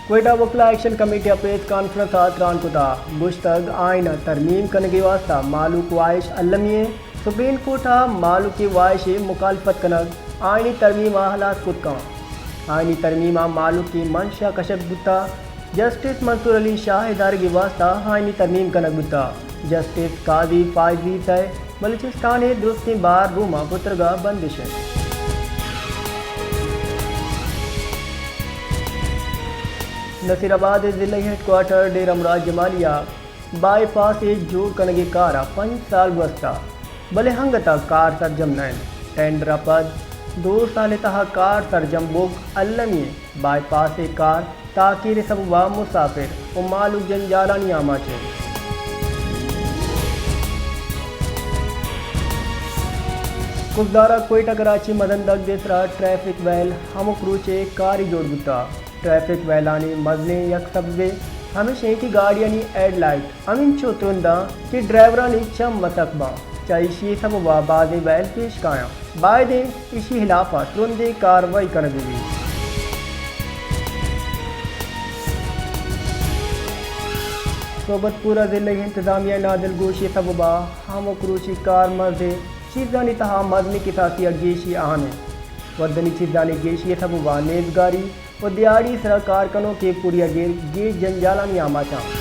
کوئٹہ وکلا action committee ءَ press conference ءَ تران کتا، گوشتگ آئین ءِ ترمیم کنگ ءِ واستہ مھلوک ءِ واھش المی ایں، سپریم کورٹ ءَ مھلوک ءِ واھش ءِ مخالفت کنگ آئینی ترمیم ءَ ھلاس کت کنت۔ آئینی ترمیم ءَ مھلوک ءِ منشا کشگ بوتگ، جسٹس منصور علی شاہ ءِ دارگ ءِ واستہ آئینی ترمیم کنگ بوتگ۔ جسٹس قاضی فائز عیسی ءِ بلوچستان ءِ درستیں بار روم ءَ پترگ ءِ بندش اِنت۔ نصیر آباد ءِ ضلعی ہیڈ کوارٹر ڈیرہ مراد جمالی ءَ بائی پاس ءِ جوڑ کنگ ءِ کار ءَ پنچ سال گوستہ، بلے انگت ءَ کار سرجم نہ اِنت۔ ٹینڈر ءَ پد دو سال ءِ تہا کار سرجم بوگ المی اِنت۔ بائی پاس ءِ کار تاخیر ءِ سبب ءَ مسافر ءُ مھلوک جنجالانی آماچ اِنت۔ کزدار ءَ کوئٹہ کراچی مزن دگد ءِ سرا ٹریفک ویل ہمک روچ ءِ کاری جوڑ بوتگ۔ ٹریفک ویلانی مزنیں یک سببے ہمیش اِنت کہ گاڑیانی ہیڈ لائٹ ہمینچو ترند اَنت کہ ڈرائیورانی چم مسخ باں، چہ ایشی ءِ سبب ءَ بازیں ویل پیش کایاں۔ باید اِنت ایشی ءِ ہلاپ ءَ ترندیں کاروائی کنگ بہ بیت۔ صحبت پور ءِ ضلعی انتظامیہ ءِ نادلگوشی ءِ سبب ءَ ہمک روچی کارمرز ءِ چیزانی تہا مزنیں کساسی ءَ گیشی اہان اِنت۔ وردنی چیزانی گیشی ءِ سبب ءَ نیزگاری ءُ دیہاڑی ءِ سرا کار کنوکیں پوریاگر گیش جنجالانی آماچ اَنت۔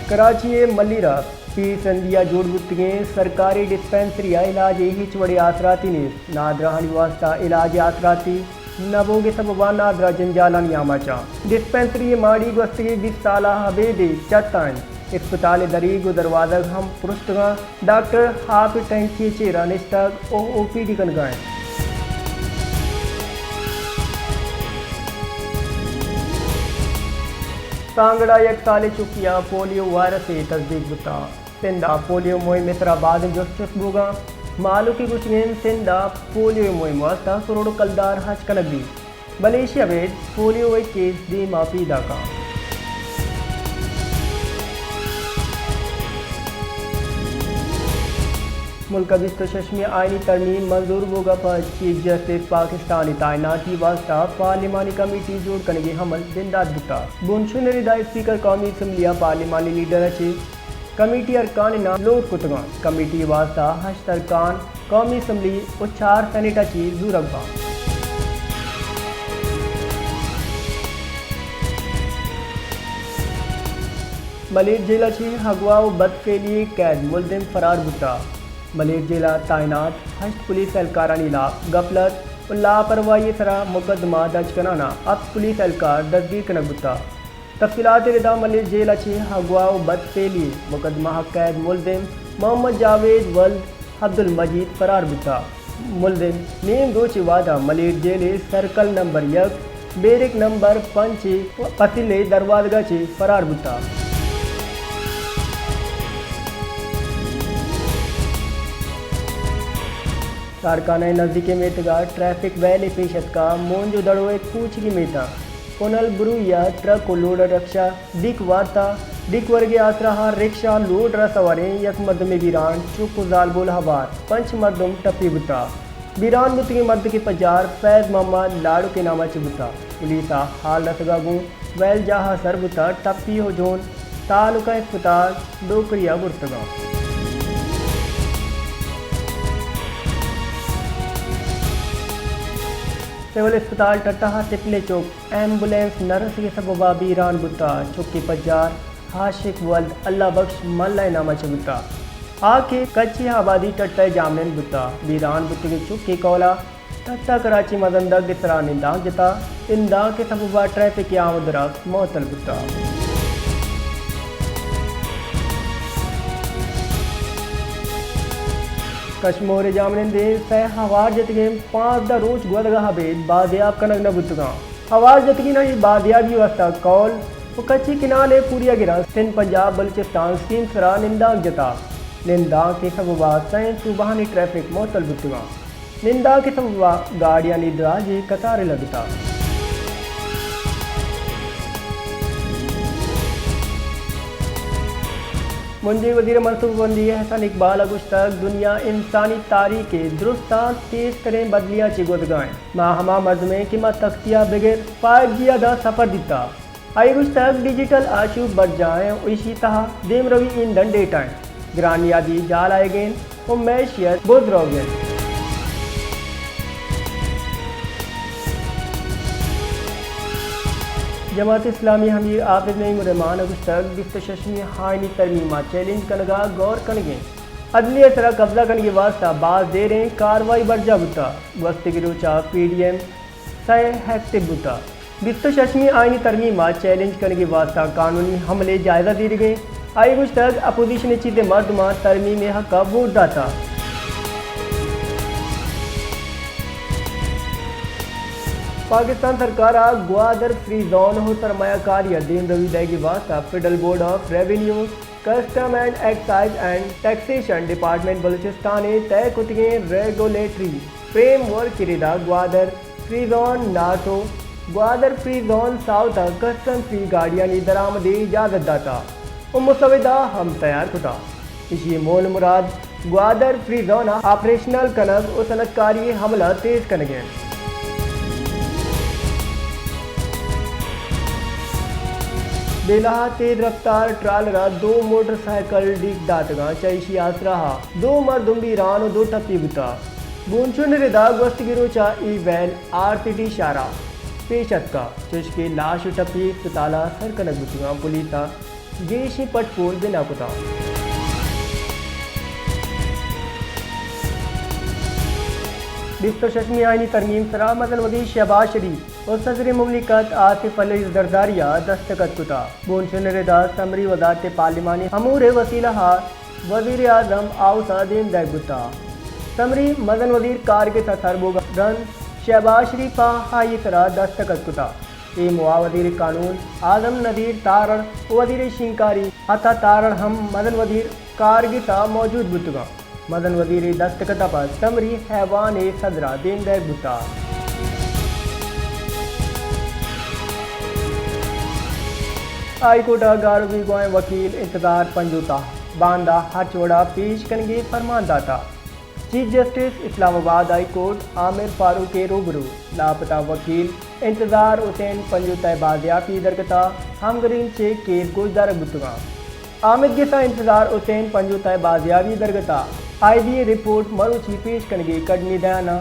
کراچی ءِ ملیر ءَ پیرسندی ءَ جوڑ بوتگیں سرکاری ڈسپنسری ءَ علاج ءِ ہچ وڑیں آسراتی نیست۔ نادراہانی واستہ علاج ءِ آسراتی نہ بوگ ءِ سبب ءَ نادراہ جنجالانی آماچ اَنت۔ ڈسپنسری ءِ ماڑی گوستگیں بیست سال ءَ ابید ءِ چت ءَ اِنت۔ اسپتال ءِ دریگ ءُ دروازگ ہم پرشتگ اَنت۔ ڈاکٹر آپ ءِ ٹینکی ءِ چیر ءَ نشتگ ءُ او پی ڈی کنگ ءَ اِنت۔ سانگڑ ءَ یک سالیں چکی ءَ پولیو وائرس ءِ تصدیق بوتگ۔ سندھ ءَ پولیو مہم ءِ سرا بازیں جست چست بوگ ءَ اَنت۔ مہلوک ءِ گوشگ اِنت سندھ ءَ پولیو ءِ مہم ءِ واستہ کروڑ کلدار ہرچ کنگ بیت، بلے ایشی ءَ ابید پولیو ءِ کیس دیم ءَ پیداک اَنت۔ ملک ءِ بیست ءُ ششمی آئینی ترمیم منظور بوگ ءَ پد چیف جسٹس پاکستان ءِ تعیناتی ءِ واستہ پارلیمانی کمیٹی جوڑ کنگ ءِ عمل بندات بوتگ۔ بن شنر ءِ داں اسپیکر قومی اسمبلی ءَ پارلیمانی لیڈر ءَ چہ کمیٹی ارکان ءِ نام لوٹ کتگ اَنت۔ کمیٹی ءِ واستہ ہشت ارکان قومی اسمبلی ءُ چار سینیٹ ءَ چہ زورگ باں۔ ملیر جیل ءَ چہ اغوا ءُ بدفعلی ءِ قید ملزم فرار بوتگ۔ ملیر جیل ءَ تعینات ہشت پولیس اہلکارانی ہلاپ غفلت ءُ لاپرواہی ءِ سرا مقدمہ درج کنان ءَ ہپت پولیس اہلکار دزگیر کنگ بوتگ۔ تفصیلات ءِ ردا ملیر جیل ءَ چہ اغوا ءُ بدفعلی ءِ مقدمہ ءَ قید ملزم محمد جاوید ولد عبدالمجید فرار بوتگ۔ ملزم نیم روچ ءِ وہد ءَ ملیر جیل ءِ سرکل نمبر یک، بیرک نمبر پنچ ءِ پسیل ءِ دروازگ ءَ چہ فرار بوتگ۔ سارکانہ ءِ نزیکیں میتگ ءَ ٹریفک ویلے پیش اتکگ، مونجو دڑو ءِ کوچگی میتگ کنل بروئی ءَ ٹرک ءُ لوڈر رکشہ ڈیک وارتگ۔ ڈیک ورگ ءِ آسراہ ءَ رکشہ لوڈر ءَ سواریں یک مردمے بیران، چک ءُ زالبول ہوار، پنچ مردم ٹپی بوتگ۔ بیران بوتگیں مردک ءِ پجار فیض محمد لاڑک ءِ نام ءَ چہ بوتگ۔ پولیس ءَ ہال رسگ ءَ گوں ویل جاہ ءَ سر بوتگ، ٹپی ءُ جون تعلقہ اسپتال ڈوکری ءَ برتگ اَنت۔ سول اسپتال ٹٹہ ءَ طفلیں چک ایمبولینس نہ رسگ ءِ سبب ءَ بیران بوتگ۔ چک ءِ پجار عاشق ولد اللہ بخش ملا ءِ نام ءَ چہ بوتگ۔ آ کہ کچی ءِ آبادی ٹٹہ ءِ جاہمنند بوتگ۔ بیران بوتگیں چک ءِ قول ءَ ٹٹہ کراچی مزن دگد ءِ سرا نندانک جتگ۔ نندانک ءِ سبب ءَ ٹریفک ءِ آمد ءُ رفت معطل بوتگ۔ کشمور ءِ جاہمنندیں سئے ہوار جتگیں پانزدہ روچ گوزگ ءَ ابید بازیاب کنگ نہ بوتگ اَنت۔ ہوار جتگینانی بازیابی ءِ واستہ کول ءُ کچی کنال ءِ پوریاگراں سندھ پنجاب بلوچستان اسٹریم ءِ سرا نندانک جتگ۔ نندانک ءِ سبب ءَ سئیں صوبہانی ٹریفک معطل بوتگ اَنت۔ نندانک ءِ سبب ءَ گاڑیانی دراجیں قطارے لگتگ۔ بنجی وزیر منصوبہ بندی احسن اقبال ء گوشتگ، دنیا انسانی تاریخ ء درستاں تیز تریں بدلیاں چہ گوزگا انت۔ ما ہما مردم ایں کہ ما تختی ء بگر فائیو جی ء داں سفر دیتا۔ آئی گوشتگ، ڈیجیٹل آشوب برجاہ انت و ایشی تہا دیمروی ایندھن ڈیٹا انت، گران نیادی جال آئیگ انت و معیشت بز روگ انت۔ جماعت اسلامی امیر حافظ نعیم الرحمان ء گوشتگ، بیست و ششمی آئینی ترمیم ء چیلنج کنگ ء غور کنگ انت۔ عدلیہ ء سرا قبضہ کنگ ء واستہ باز دیریں کاروائی برجاہ بوتگ۔ گوستگیں روچ ء پی ڈی ایم سئے ایکٹیو بوتگ۔ بیست و ششمی آئینی ترمیم ء چیلنج کنگ ء واستہ قانونی عمل ء جائزہ زیرگ ء انت۔ آئی ء گوشتگ، اپوزیشن ء چیزے مردماں ترمیم ء حق ء ووٹ داتگ۔ پاکستان سرکار ء گوادر فری زون ء سرمایہ کاری ء دیمروی دئیگ ء واستہ federal board of revenue, custom and excise and taxation department Balochistan ء طے کتگیں ریگولیٹری فریم ورک ء ردا گوادر فری زون نارتھ و گوادر فری زون ساؤتھ ء کسٹم فری گاڑیانی درآمد ء اجازت داتا و مسودہ ہم تیار کتا۔ ایشی ء مول مراد گوادر فری زون ء آپریشنل کنگ و صنعتکاری ء عمل ء تیز کنگ ء انت۔ بیلہ ء تیز رفتار ٹرالر ء دو موٹر سائیکل ڈیک داتگاں، چہ ایشی آسراہ ء دو مردم بیران و دو ٹپی بوتگ۔ بونچن ء ردا گوستگیں روچ ء اے ویل آر سی ڈی شہر ء پیش اتکگ، چوشکہ لاش و ٹپی اسپتال ء سر کنگ بوتگاں۔ پولیس ء گیشیں پٹ پول بنا کتگ۔ بیست و ششمی آئینی ترمیم سرا مزن وزیر شہباز شریف و صدر مملکت آصف علی زرداری ء دستخط کتگ۔ بونچن ء ردا سمری وزارت پارلیمانی امور وسیلہ ء وزیر اعظم ہاؤس ء دیم دئیگ بوتگ۔ سمری مزن وزیر کارگس ء سر بوگ ء رند شہباز شریف ء آئی ء سرا دستخط کتگ۔ اے موہ ء وزیر قانون اعظم نذیر تارڑ و وزیر شنگکاری عطا تارڑ ہم مزن وزیر کارگس ء موجود بوتگاں۔ مزن وزیر ء دستخط ء پد سمری ایوان ء صدر ء دیم دئیگ بوتگ۔ ہائی کورٹ ء گار بیگواہیں وکیل انتظار پنجوتہ باندا ہرچ وڑا پیش کنگے فرمان داتا۔ چیف جسٹس اسلام آباد ہائی کورٹ عامر فاروق ء روبرو لاپتہ وکیل انتظار حسین پنجوتہ ء بازیابی درگتا ہمگرین چہ کیس گوشدارگ بوتگاں۔ آمدگس ء انتظار حسین پنجوتہ ء بازیابی درگتا آئی بی ء رپورٹ مروچی پیش کنگے کڈنی دیان ء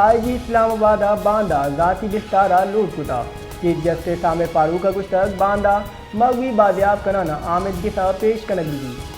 آئی جی اسلام آباد ء باندا ذاتی بستار ء لوٹ کتا۔ چیف جسٹس عامر فاروق ء گوشتگ، باندا مغوی بازیاب کنان ء آمدگس ء پیش کنگ بہ بیت۔